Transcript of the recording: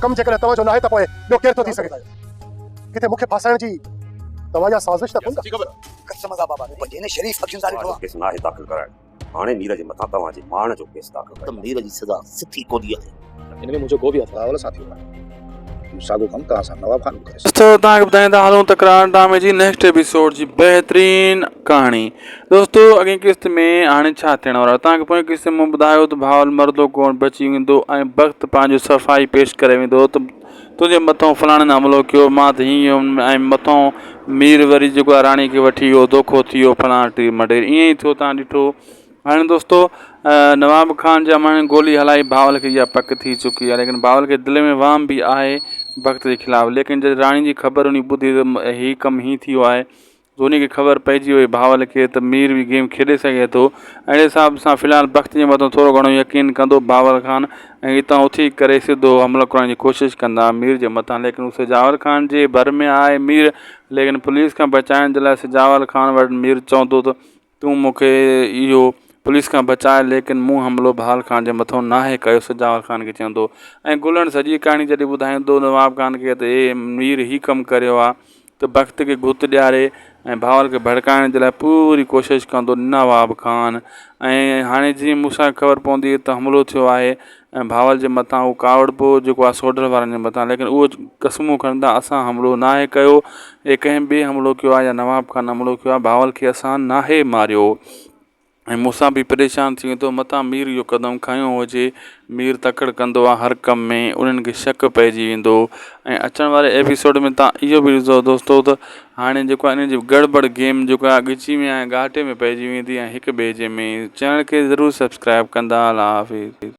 ڪم جيڪڏهن توهان جو ناهي ته پوء ٻيو ڪير ٿو ٿي سگهي؟ ڪٿي مون کي ڦاسائڻ جي توهان اها سازش ته ڪونه ڪئي؟ قسم سان بابا مون پنهنجي هن شريف اکين سان ڏٺو آهي. ڪيس ناهي داخل ڪرائڻو. هاڻي مير جي مٿان توهان جي مارڻ جو ڪيس داخل ته مير جي سزا سٺي ڪوڏي آهي. ان ۾ منهنجو ڪو به هٿ راول سان ٿيو آهي. اهو ساڳيو ڪم توهان سان نواب خان به ڪري سگهي دوستو توهان کي ٻڌائيندا هلون ته قرار ڊرامي جي نيڪسٽ ايپيسوڊ جي بهترين ڪهاڻي دوستو اڳين قسط ۾ هاڻي ڇا ٿيڻ وارو آهي توهان کي پوئين قسط ۾ مون ٻڌايو ته بهاول مردو ڪونه بچي ويندو ۽ بخت پنهنجو صفائي پيش ڪري ويندو ته تنهنجي مٿان فلاڻن حملو ڪيو مان ته هيئن هيم ۽ مٿان مير وري جيڪو آهي راڻي کي وٺي ويو دوکو ٿي ويو فلاڻا ٽير مٽير ائين ئي ٿيو توهان ڏٺو هاڻي دوستو نواب خان جي اماڻي گولي هلائي بهاول کي اها پڪ ٿي چڪي آهي ليڪن بهاول کي دل ۾ وهم به آهي بخت جي خلاف ليڪن جڏهن راڻي جي خبر انهي ٻڌي ته هي ڪم هيئن ٿي ويو آهي ڌوني کي خبر پئجي وئي بهاول کي ته مير به گيم کيڏي سگهي ٿو. اهڙي حساب سان في الحال بخت جي مٿان ٿورو گهڻو يقين ڪندو بهاول خان ۽ اتان اٿي ڪري سڌو حملو ڪرڻ جي ڪوشش ڪندا مير جي مٿان ليڪن هو سجاول خان جي ڀر ۾ آهي مير ليڪن پوليس کان بچائڻ جي لاء سجاول خان وٽ مير چوندو ته تون مون کي اهو پوليس کان بچاء ليڪن مون حملو بهاول خان جي مٿان ناهي ڪيو سجاول خان کي چوندو ۽ گلڻ سڄي ڪهاڻي جڏهن ٻڌائيندو نواب خان کي ته اي مير هي ڪم ڪريو آ ته بخت کي گهت ڏياري ۽ بهاول کي ڀڙڪائڻ جي لاء پوري ڪوشش ڪندو نواب خان ۽ هاڻي جيئن موسيٰ کي خبر پوندي ته حملو ٿيو آهي ۽ بهاول جي مٿان اهو ڪاوڙبو جيڪو آهي سوڍر وارن جي مٿان ليڪن اهو قسمون کڻندا اسان حملو ناهي ڪيو ۽ ڪنهن ٻئي حملو ڪيو آهي يا نواب خان حملو ڪيو آهي بهاول کي اسان ناهي ماريو. ۽ موسيٰ به پريشان ٿي ويندو، متان مير اهو قدم کنيو هجي. مير تڪڙ ڪندو آ هر ڪم ۾، انهن کي شڪ پئجي ويندو. ۽ اچڻ واري ايپيسوڊ ۾ تان اهو به ڏسندو دوستو ته هاڻي جيڪو آهي انهن جي گڙٻڙ گيم جيڪو آهي ڳچي ۾ ۽ ڳاٽي ۾ پئجي ويندي ۽ هڪ ٻئي جي ۾. چينل کي ضرور سبسڪرائب ڪندا الله حافظ.